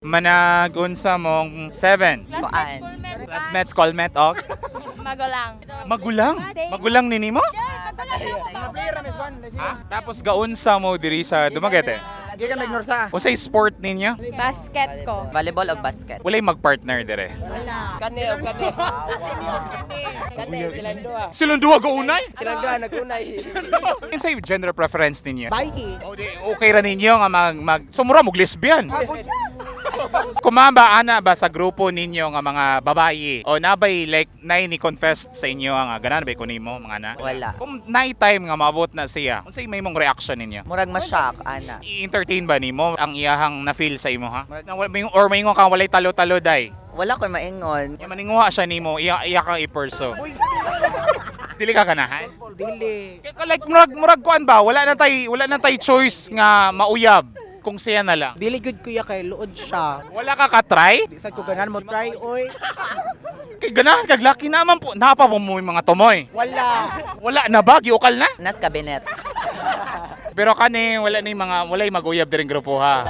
Managunsa mong 7. Kuan. Classmates, callmet, og? Magulang. Magulang? Magulang ni nimo? Tapos gaunsa mo diri sa Dumaguete? Gikan nagnorsa. Unsay sport ninyo? Basket ko. Volleyball og basket. Walay magpartner dire. Kani og kani. Kani silang duha. Silang duha gaunay? Silang duha nagunay. Unsay gender preference ninyo? Bayi. O di okay ra ninyo nga mag, mag sumura mo lesbian. Kumaba ana ba sa grupo ninyo nga mga babayi o nabay like nay ni confess sa inyo nga ganan ba ko nimo mga na? Wala. Kung night time nga maabot na siya, unsay may mong reaction ninyo? Murag ma-shock ana. I-entertain ba nimo ang iyahang na-feel sa imo, ha? Na, or may ka walay talo-talo day? Wala ko'y maingon. Ya maninguha siya nimo, iya iya kang i-pursue. Dili ka ganahan? Dili. Kaya like murag kuan ba, wala na tay choice nga mauyab kung siya na lang. Dili good kuya kay luod siya. Wala ka ka-try? Di sad ko ganahan mo try oy. Kay ganahan kag laki naman po. Napa po mo yung mga tumoy. Wala. Wala na ba? Giukal na? Nas cabinet. Pero kani wala na yung mga walay maguyab diring grupo, ha.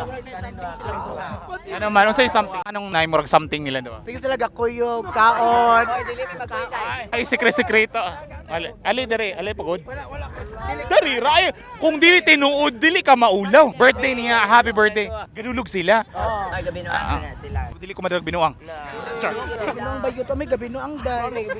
Ano man unsay something? Anong nay murag something nila do? Sige sila gakuyog kaon. Ay, sikre-sikreto. Ali, ali dere, ali pagod. Dere ra ay kung dili tinuod dili ka maulaw. Birthday niya, happy birthday. Gadulog sila. Ay, gabi na na sila. Dili ko madrag binuang. Char. Gabi bayot may gabi no ang day.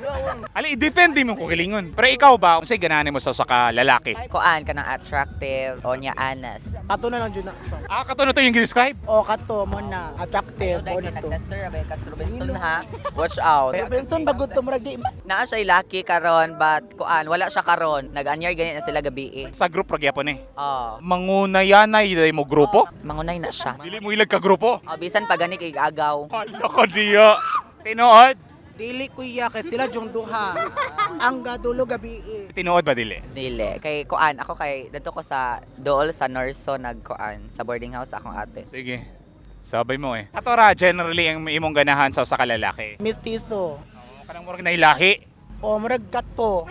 Ali, i-defend mo ko gilingon. Pero ikaw ba, unsay ganahan mo sa usa ka lalaki? Kuan kanang attractive o niya honest. Kato na lang jud na siya. Ah, kato na to yung describe. O kato mo na attractive o na to. Nag-tester abay ka Robinson ha. Watch out. Robinson bagot to murag di. Naa siya lucky karon but kuan wala siya karon. Nag-anyar gani na sila gabi eh. Sa group ra gyapon eh. Oh. Mangunayanay day mo grupo. Mangunay na siya. Dili mo ilag ka grupo. Oh, bisan pa gani kay agaw. Hala ka diya. Tinuod? Dili kuya kay sila jung duha. Ang gadulo gabi eh. Tinuod ba dili? Dili kay kuan ako kay dadto ko sa dool sa Norso nagkuan sa boarding house akong ate. Sige. Sabay mo eh. Atora, generally ang imong ganahan sa usa ka lalaki. Mestizo. Oo, kanang murag nailahi. O murag kato.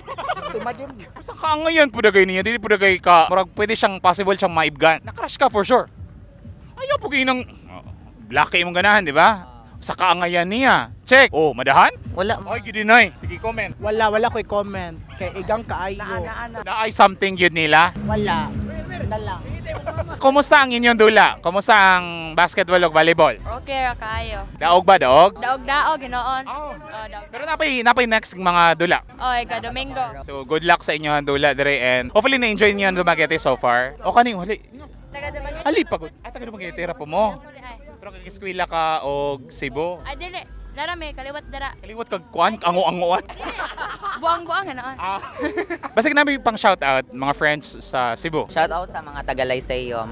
Timadim. Sa kaangayan po dagay niya, dili po dagay ka. Murag pwede siyang possible siyang maibgan. Nakrush ka for sure. Ayaw po kayo ng oh, laki imong ganahan, di ba? Sa kaangayan niya. Check. Oh, madahan? Wala. Ay, gidinay. Sige, comment. Wala, wala ko'y comment. Kay igang kaayo. Naay something yun nila. Wala. Na lang. Kumusta ang inyong dula? Kumusta ang basketball o volleyball? Okay ra kayo. Daog ba, daog? Daog-daog ginoon. Oh. Oh, daog. Pero napay next mga dula. Oy, ka Domingo. So good luck sa inyo ang dula dire and hopefully na-enjoy niyo ang Dumaguete so far. O kaning huli. Taga Dumaguete. Ali pagod. Ay, taga Dumaguete ra po mo. Ay, Pero kay eskwela ka og Cebu. ay dili. Dara may kaliwat dara. Kaliwat kag kuan, ango-angoan. Buang-buang ginoon. Ah. Basta namin pang shout out mga friends sa Cebu. Shout out sa mga taga Lyceum.